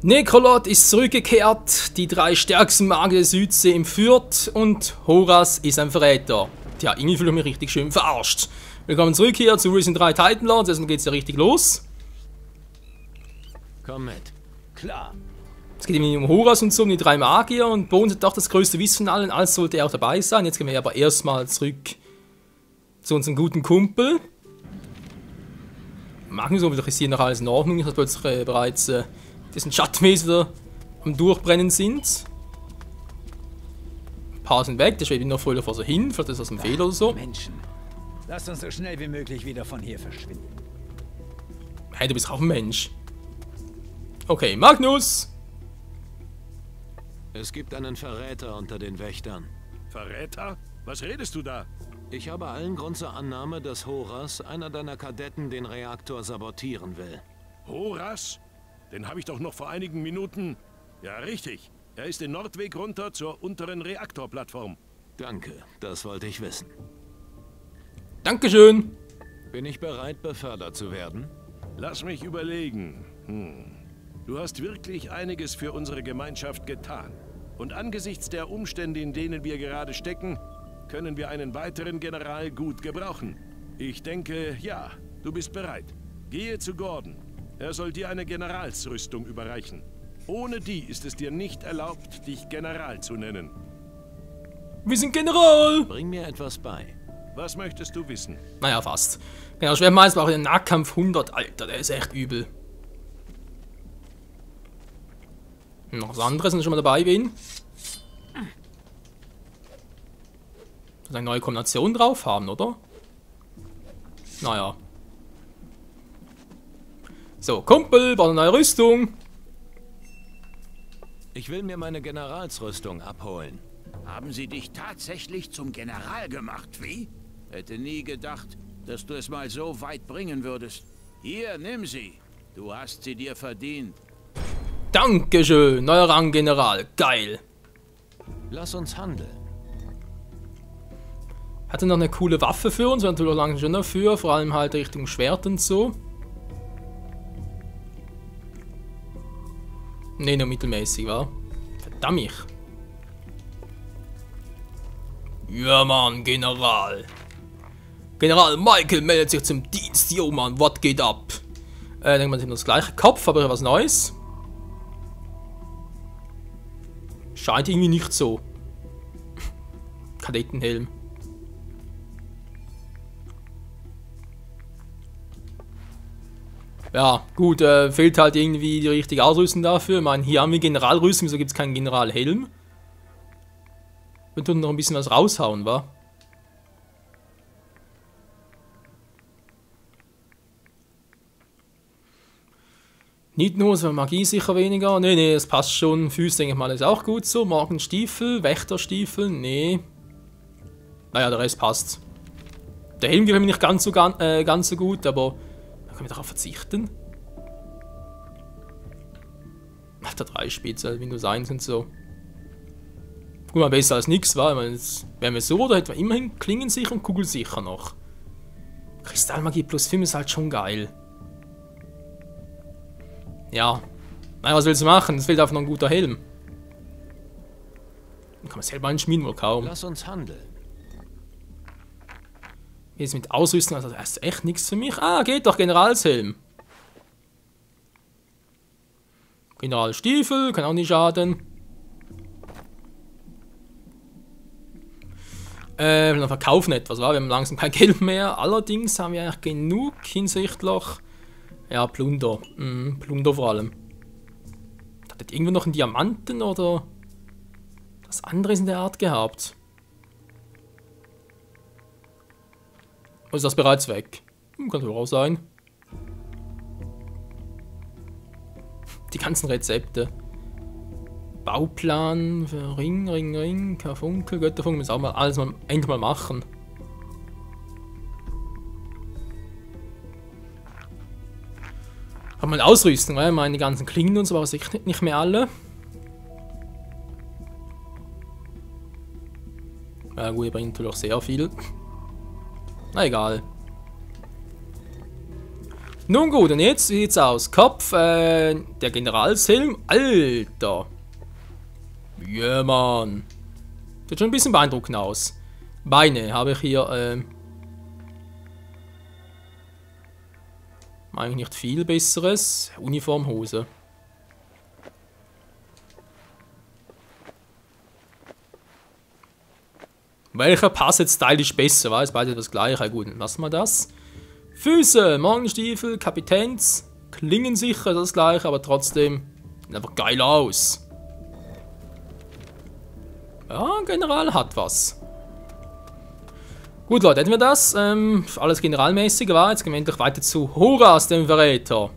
Nekrolot ist zurückgekehrt, die 3 stärksten Magier der Südsee im Fürth und Horas ist ein Verräter. Tja, irgendwie fühle ich mich richtig schön verarscht. Willkommen zurück hier zu Risen 3 Titan Lords, jetzt geht's ja richtig los. Komm mit. Klar. Es geht irgendwie um Horas und so, um die 3 Magier und Bones hat doch das größte Wissen von allen, also sollte er auch dabei sein. Jetzt gehen wir aber erstmal zurück zu unserem guten Kumpel. Magnus, ist hier noch alles in Ordnung, ich habe plötzlich bereits dessen Schattenwesen wieder am Durchbrennen sind. Ein paar sind weg, der schwebt noch voll vor so hin, vielleicht ist das ein Fehler oder so. Menschen, lasst uns so schnell wie möglich wieder von hier verschwinden. Hey, du bist auch ein Mensch. Okay, Magnus! Es gibt einen Verräter unter den Wächtern. Verräter? Was redest du da? Ich habe allen Grund zur Annahme, dass Horas, einer deiner Kadetten, den Reaktor sabotieren will. Horas? Den habe ich doch noch vor einigen Minuten... Ja, richtig. Er ist den Nordweg runter zur unteren Reaktorplattform. Danke, das wollte ich wissen. Dankeschön! Bin ich bereit, befördert zu werden? Lass mich überlegen. Du hast wirklich einiges für unsere Gemeinschaft getan. Und angesichts der Umstände, in denen wir gerade stecken, können wir einen weiteren General gut gebrauchen. Ich denke, ja, du bist bereit. Gehe zu Gordon. Er soll dir eine Generalsrüstung überreichen. Ohne die ist es dir nicht erlaubt, dich General zu nennen. Wir sind General! Bring mir etwas bei. Was möchtest du wissen? Naja, fast. Genau, Schwertmeister braucht den Nahkampf 100. Alter, der ist echt übel. Noch was anderes, wenn ich schon mal dabei bin. Eine neue Kombination drauf haben, oder? Naja. So, Kumpel, baut eine neue Rüstung. Ich will mir meine Generalsrüstung abholen. Haben sie dich tatsächlich zum General gemacht, wie? Hätte nie gedacht, dass du es mal so weit bringen würdest. Hier, nimm sie. Du hast sie dir verdient. Dankeschön, neuer Rang General. Geil. Lass uns handeln. Hat er noch eine coole Waffe für uns? Wir haben natürlich lange schon dafür, vor allem halt Richtung Schwert und so. Ne, nur mittelmäßig, wa? Verdammt mich. Ja, Mann, General. General Michael meldet sich zum Dienst. Jo, Mann, was geht ab? Denkt man, sie haben das gleiche Kopf, aber was Neues. Scheint irgendwie nicht so. Kadettenhelm. Ja, gut, fehlt halt irgendwie die richtige Ausrüstung dafür. Ich meine, hier haben wir Generalrüstung, wieso gibt es keinen Generalhelm? Wir tun noch ein bisschen was raushauen, wa? Nicht nur, so Magie sicher weniger. Nee, das passt schon. Füße, denke ich mal, ist auch gut so. Morgenstiefel, Wächterstiefel, nee. Naja, der Rest passt. Der Helm gefällt mir nicht ganz so gut, aber da können wir darauf verzichten. Ach, der 3 Spitze, Windows 1 und so. Gut, mal besser als nichts, war. Wären wir so, oder hätten wir immerhin klingensicher und kugelsicher noch. Kristallmagie plus 5 ist halt schon geil. Ja. Naja, was willst du machen? Es fehlt einfach noch ein guter Helm. Dann kann man selber einen schmieden, wohl kaum. Lass uns handeln. Jetzt mit Ausrüstung, also das ist echt nichts für mich. Ah, geht doch, Generalshelm. Generalstiefel, kann auch nicht schaden. Wir verkaufen etwas, wa? Wir haben langsam kein Geld mehr. Allerdings haben wir eigentlich genug hinsichtlich... Ja, Plunder. Plunder vor allem. Hat das irgendwo noch einen Diamanten oder was anderes in der Art gehabt? Oder ist das bereits weg? Kann so auch sein. Die ganzen Rezepte. Bauplan für Ring, Karfunkel, Götterfunkel, müssen auch mal alles endlich mal machen. Haben wir Ausrüstung, weil meine ganzen Klingen und so war sicher nicht mehr alle. Ja gut, bringt natürlich sehr viel. Na egal. Nun gut, und jetzt sieht's aus. Kopf, der Generalshelm. Alter. Ja, Mann. Sieht schon ein bisschen beeindruckend aus. Beine habe ich hier, eigentlich nicht viel Besseres. Uniformhose. Welcher Pass jetzt stylisch besser? War es beide das gleiche? Gut, dann lassen wir das. Füße, Morgenstiefel, Kapitäns, klingen sicher das gleiche, aber trotzdem einfach geil aus. Ja, General hat was. Gut, Leute, hätten wir das. Alles generalmäßig war. Jetzt gehen wir endlich weiter zu Horas, dem Verräter.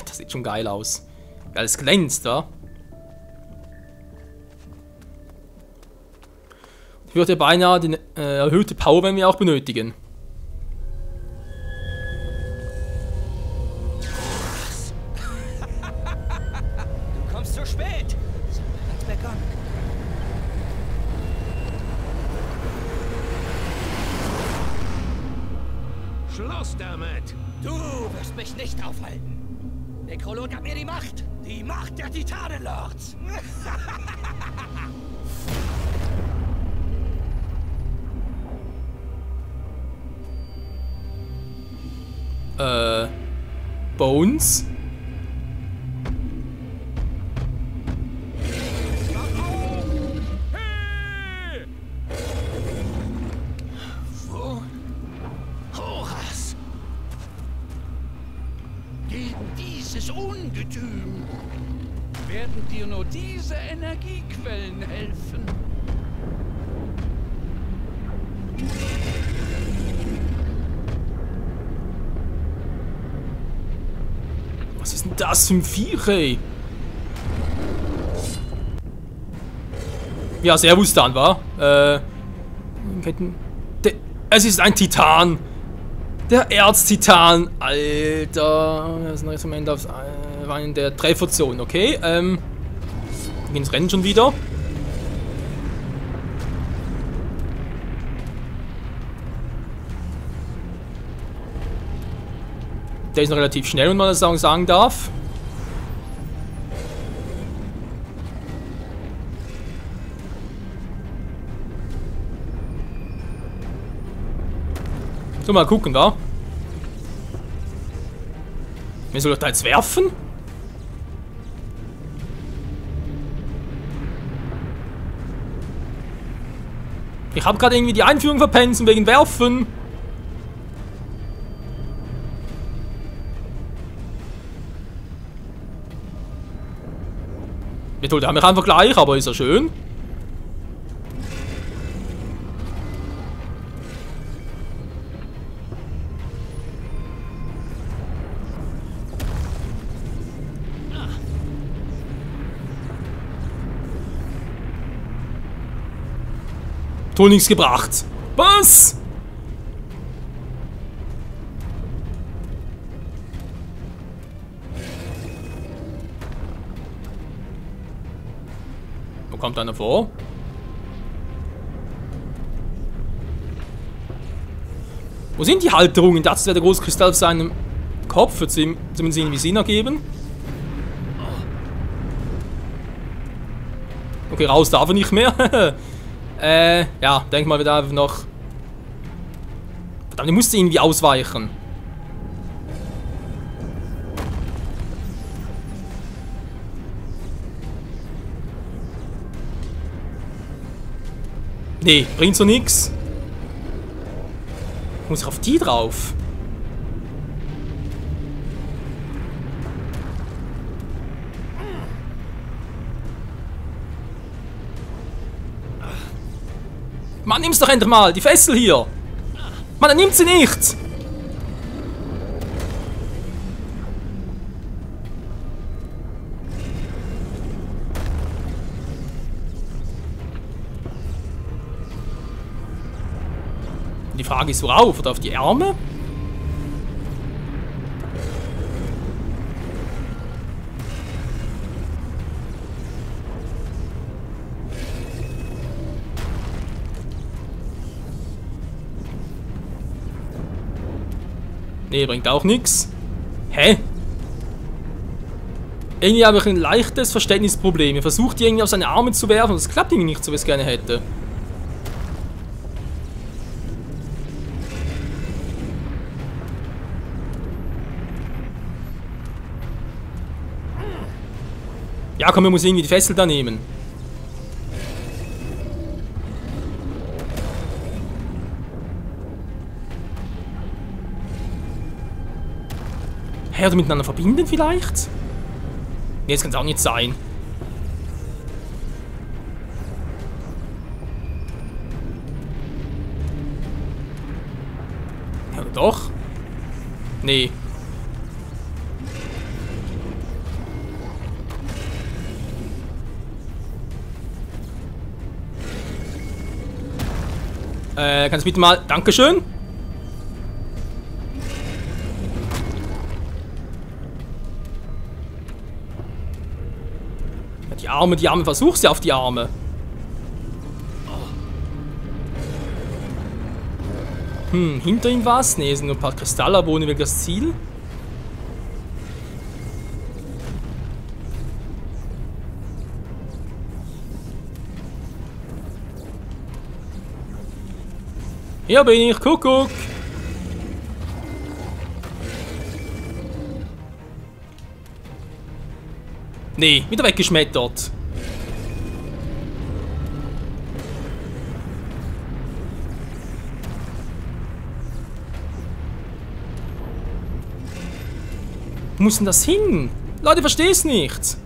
Das sieht schon geil aus. Weil es glänzt, ja. Ich würde beinahe die erhöhte Power, wenn wir auch benötigen. Du kommst zu spät. Es hat begonnen. Schluss damit! Du wirst mich nicht aufhalten. Necrolord gab mir die Macht. Die Macht der Titanenlords. Bones? Wo? Horas! Gegen dieses Ungetüm werden dir nur diese Energiequellen helfen. Was ist denn das für ein Viech, ey? Ja, servus dann, wa? Es ist ein Titan. Der Erztitan. Alter. Das ist ein Resumment auf einen der Trefferzonen, okay? Wir gehen ins Rennen schon wieder. Der ist noch relativ schnell, wenn man das sagen darf. So, mal gucken, da. Wer soll ich da jetzt werfen? Ich habe gerade irgendwie die Einführung verpennt wegen Werfen. Wir tun mich einfach gleich, aber ist ja schön. Tut nichts gebracht. Was? Wo kommt einer vor? Wo sind die Halterungen? Das wäre der Großkristall auf seinem Kopf. Wird sie zumindest irgendwie Sinn ergeben. Okay, raus darf er nicht mehr. Ja, denk mal, wir da einfach noch. Verdammt, ich musste irgendwie ausweichen. Nee, bringt so nix. Muss ich auf die drauf? Mann, nimm's doch endlich mal, die Fessel hier. Mann, er nimmt sie nicht. Die Frage ist, worauf? Oder auf die Arme? Nee, bringt auch nichts. Hä? Irgendwie habe ich ein leichtes Verständnisproblem. Er versucht, die irgendwie auf seine Arme zu werfen. Das klappt irgendwie nicht so, wie ich es gerne hätte. Ja, komm, wir müssen irgendwie die Fessel da nehmen. Hä, oder miteinander verbinden vielleicht? Nee, das kann es auch nicht sein. Ja, oder doch? Nee. Kannst du bitte mal... Dankeschön. Ja, die Arme, versuch's ja auf die Arme. Hinter ihm was? Ne, es sind nur ein paar Kristalle, aber ohne wirkliches Ziel. Hier bin ich, Kuckuck. Nee, wieder weggeschmettert. Wo muss denn das hin? Leute, versteh's nicht.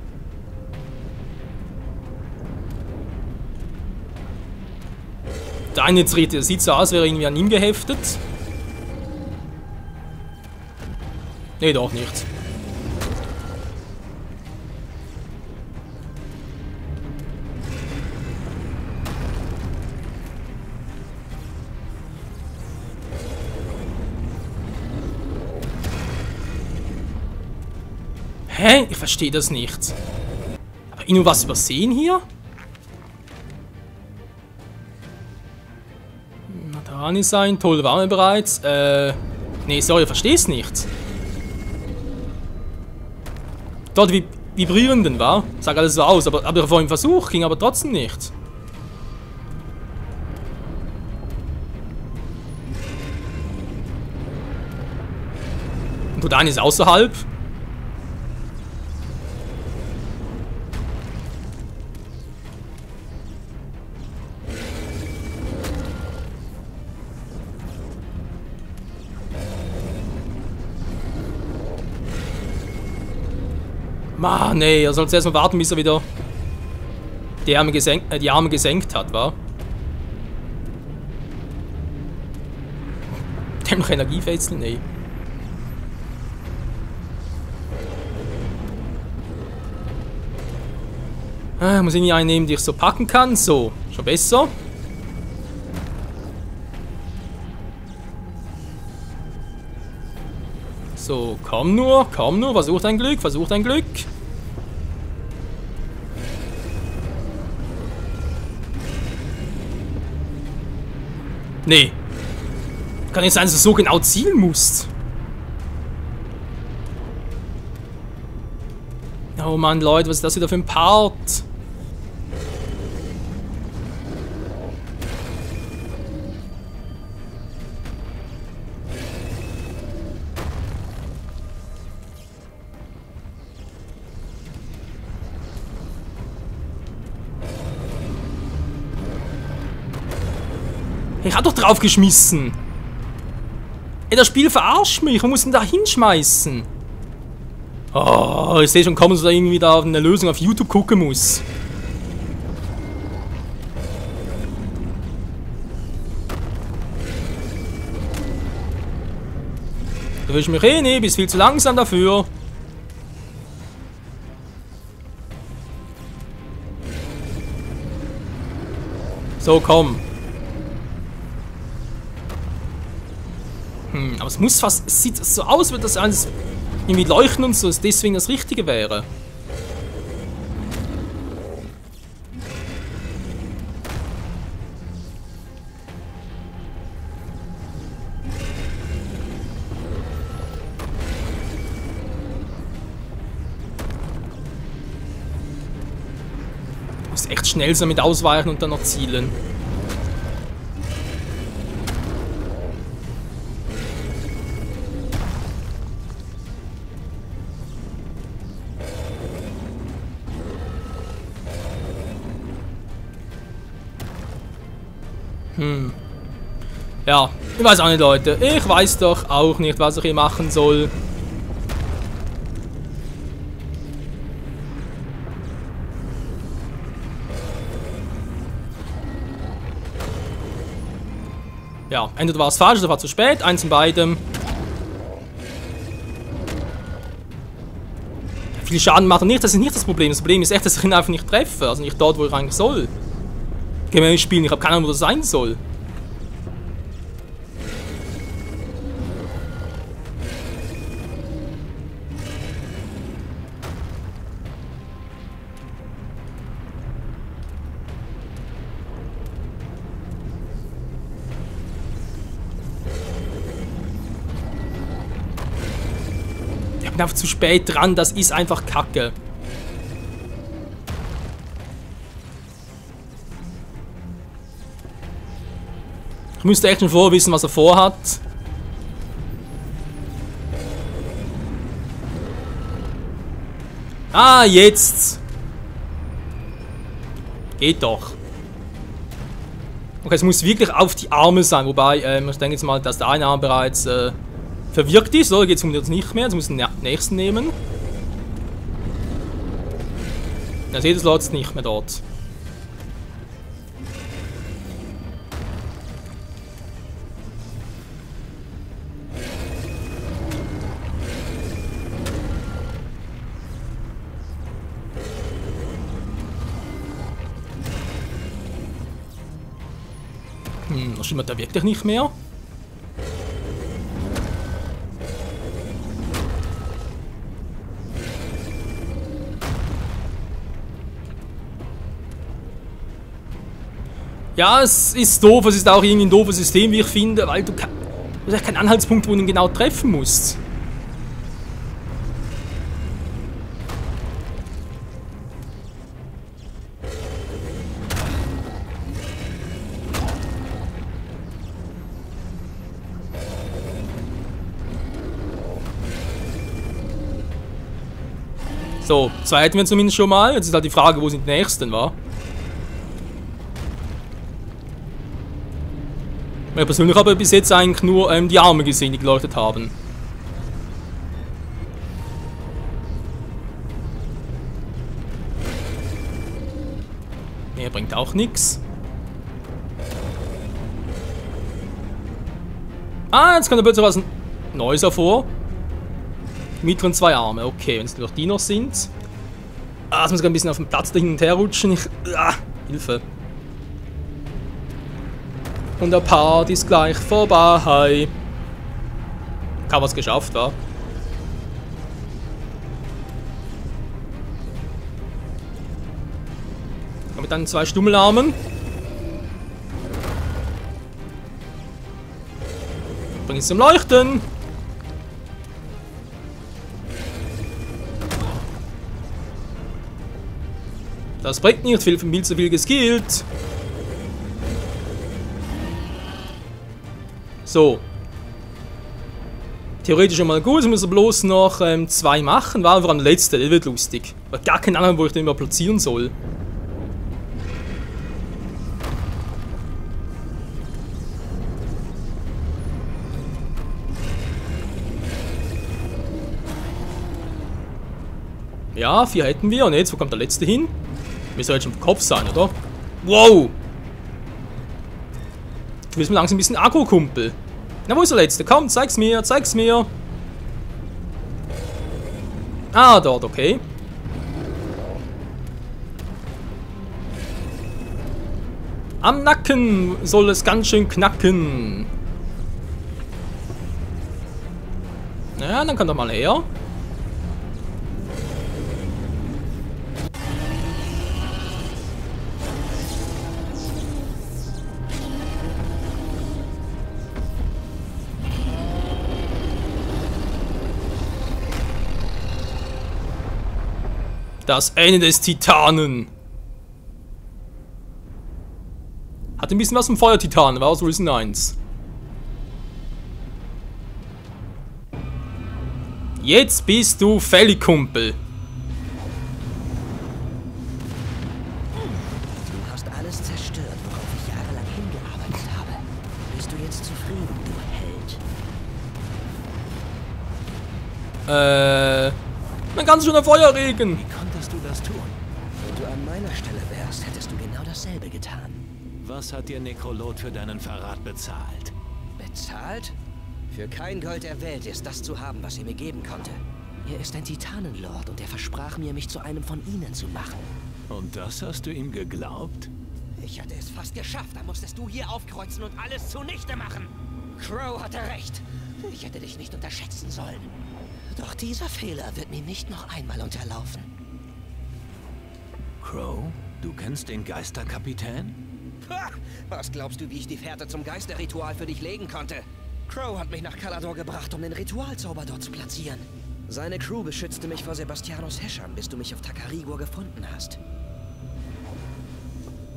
Der eine Tritt, der sieht so aus, als wäre irgendwie an ihm geheftet. Nee, doch nicht. Hä? Ich verstehe das nicht. Aber ich nur was übersehen hier? Natani sein, toll, waren wir bereits. Nee, sorry, ich verstehe es nicht. Dort vibrierenden, war? Sag alles so aus, aber vor dem Versuch ging aber trotzdem nicht. Und Natani ist außerhalb. Mann, nee, er sollte erstmal warten, bis er wieder die Arme gesenkt hat, wa? Hat noch Energiefetzel? Nee. Muss ich nie einen nehmen, die ich so packen kann. So, schon besser. So, komm nur, versuch dein Glück, Nee. Kann nicht sein, dass du so genau zielen musst. Oh Mann, Leute, was ist das wieder für ein Part? Ich hab doch drauf geschmissen. Ey, das Spiel verarscht mich. Man muss ihn da hinschmeißen. Oh, ich sehe schon kommen, dass er irgendwie da eine Lösung auf YouTube gucken muss. Da will ich mich eh nicht, bist viel zu langsam dafür. So, komm. Aber es muss fast... Es sieht so aus, als würde das alles irgendwie leuchten und so, dass deswegen das Richtige wäre. muss echt schnell sein mit Ausweichen und dann noch zielen. Ja, ich weiß auch nicht, Leute. Ich weiß doch auch nicht, was ich hier machen soll. Ja, entweder war es falsch oder war zu spät. Eins von beidem. Viel Schaden macht er nicht, das ist nicht das Problem. Das Problem ist echt, dass ich ihn einfach nicht treffe. Also nicht dort, wo ich eigentlich soll. Ich kann mir nicht spielen, ich habe keine Ahnung, wo das sein soll. Ich bin einfach zu spät dran, das ist einfach Kacke. Ich müsste echt schon vorher wissen, was er vorhat. Ah, jetzt! Geht doch. Okay, es muss wirklich auf die Arme sein, wobei, ich denke jetzt mal, dass der eine Arm bereits verwirkt ist, oder? Geht es jetzt nicht mehr, jetzt müssen wir den nächsten nehmen. Ja, seht ihr, es nicht mehr dort. Das stimmt da wirklich nicht mehr. Ja, es ist doof, es ist auch irgendwie ein doofes System, wie ich finde, weil du hast keinen Anhaltspunkt, wo du ihn genau treffen musst. So, zwei hätten wir zumindest schon mal. Jetzt ist halt die Frage, wo sind die nächsten, wa? Ich persönlich habe bis jetzt eigentlich nur die Arme gesehen, die geleuchtet haben. Mehr bringt auch nichts. Ah, jetzt kommt da plötzlich was Neues hervor. Mittleren zwei Arme, okay, wenn es noch die noch sind. Ah, jetzt muss ich ein bisschen auf dem Platz da hin und her rutschen. Hilfe. Und der Part ist gleich vorbei. Kann was geschafft, wa? Mit dann zwei Stummelarmen. Bring es zum Leuchten. Das bringt nicht viel zu viel geskillt. So. Theoretisch schon mal gut, ich muss bloß noch zwei machen. War einfach am letzten, das wird lustig. Ich habe gar keine Ahnung, wo ich den immer platzieren soll. Ja, 4 hätten wir. Und jetzt, wo kommt der letzte hin? Müsste jetzt schon im Kopf sein, oder? Wow! Du willst mir langsam ein bisschen Akku, Kumpel. Na, wo ist der letzte? Komm, zeig's mir, zeig's mir. Ah, dort, okay. Am Nacken soll es ganz schön knacken. Ja, dann kommt er mal her. Das Ende des Titanen. Hat ein bisschen was vom Feuertitan, war aus Risen 1. Jetzt bist du fällig, Kumpel. Du hast alles zerstört, worauf ich jahrelang hingearbeitet habe. Bist du jetzt zufrieden, du Held? Ein ganz schöner Feuerregen. Wie konntest du das tun? Wenn du an meiner Stelle wärst, hättest du genau dasselbe getan. Was hat dir Nekrolot für deinen Verrat bezahlt? Bezahlt? Für kein Gold der Welt ist das zu haben, was er mir geben konnte. Er ist ein Titanenlord und er versprach mir, mich zu einem von ihnen zu machen. Und das hast du ihm geglaubt? Ich hatte es fast geschafft, da musstest du hier aufkreuzen und alles zunichte machen. Crow hatte recht. Ich hätte dich nicht unterschätzen sollen. Doch dieser Fehler wird mir nicht noch einmal unterlaufen. Crow, du kennst den Geisterkapitän? Ha! Was glaubst du, wie ich die Fährte zum Geisterritual für dich legen konnte? Crow hat mich nach Calador gebracht, um den Ritualzauber dort zu platzieren. Seine Crew beschützte mich vor Sebastianos Häschern, bis du mich auf Takarigor gefunden hast.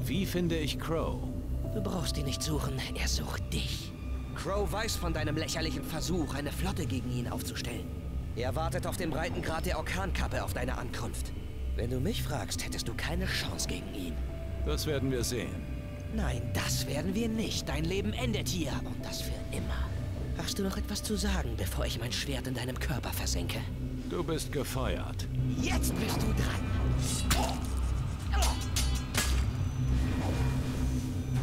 Wie finde ich Crow? Du brauchst ihn nicht suchen, er sucht dich. Crow weiß von deinem lächerlichen Versuch, eine Flotte gegen ihn aufzustellen. Er wartet auf dem Breitengrad der Orkankappe auf deine Ankunft. Wenn du mich fragst, hättest du keine Chance gegen ihn. Das werden wir sehen. Nein, das werden wir nicht. Dein Leben endet hier und das für immer. Hast du noch etwas zu sagen, bevor ich mein Schwert in deinem Körper versenke? Du bist gefeuert. Jetzt bist du dran.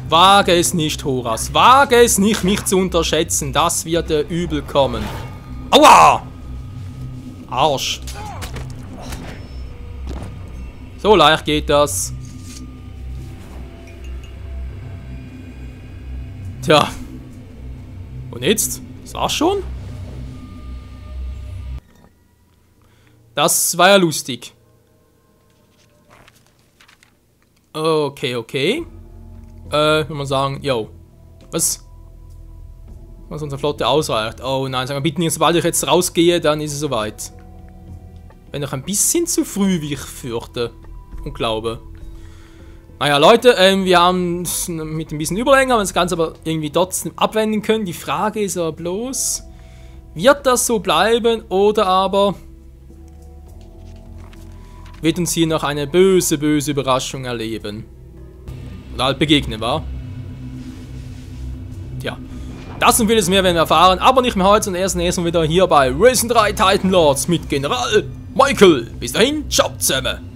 Wage es nicht, Horas. Wage es nicht, mich zu unterschätzen. Das wird dir übel kommen. Aua! Arsch. So leicht geht das. Tja. Und jetzt? Das war's schon? Das war ja lustig. Okay, okay. Wenn man sagen, yo. Was unsere Flotte ausreicht. Oh nein, sagen wir bitte nicht, sobald ich jetzt rausgehe, dann ist es soweit. Wenn noch ein bisschen zu früh, wie ich fürchte und glaube. Naja, Leute, wir haben mit ein bisschen Überlänge, haben das Ganze aber irgendwie trotzdem abwenden können. Die Frage ist aber bloß, wird das so bleiben oder aber wird uns hier noch eine böse, böse Überraschung erleben? Oder halt begegnen, wa? Tja. Das und vieles mehr werden wir erfahren, aber nicht mehr heute, sondern erst wieder hier bei Risen 3 Titan Lords mit General Michael. Bis dahin, ciao zusammen.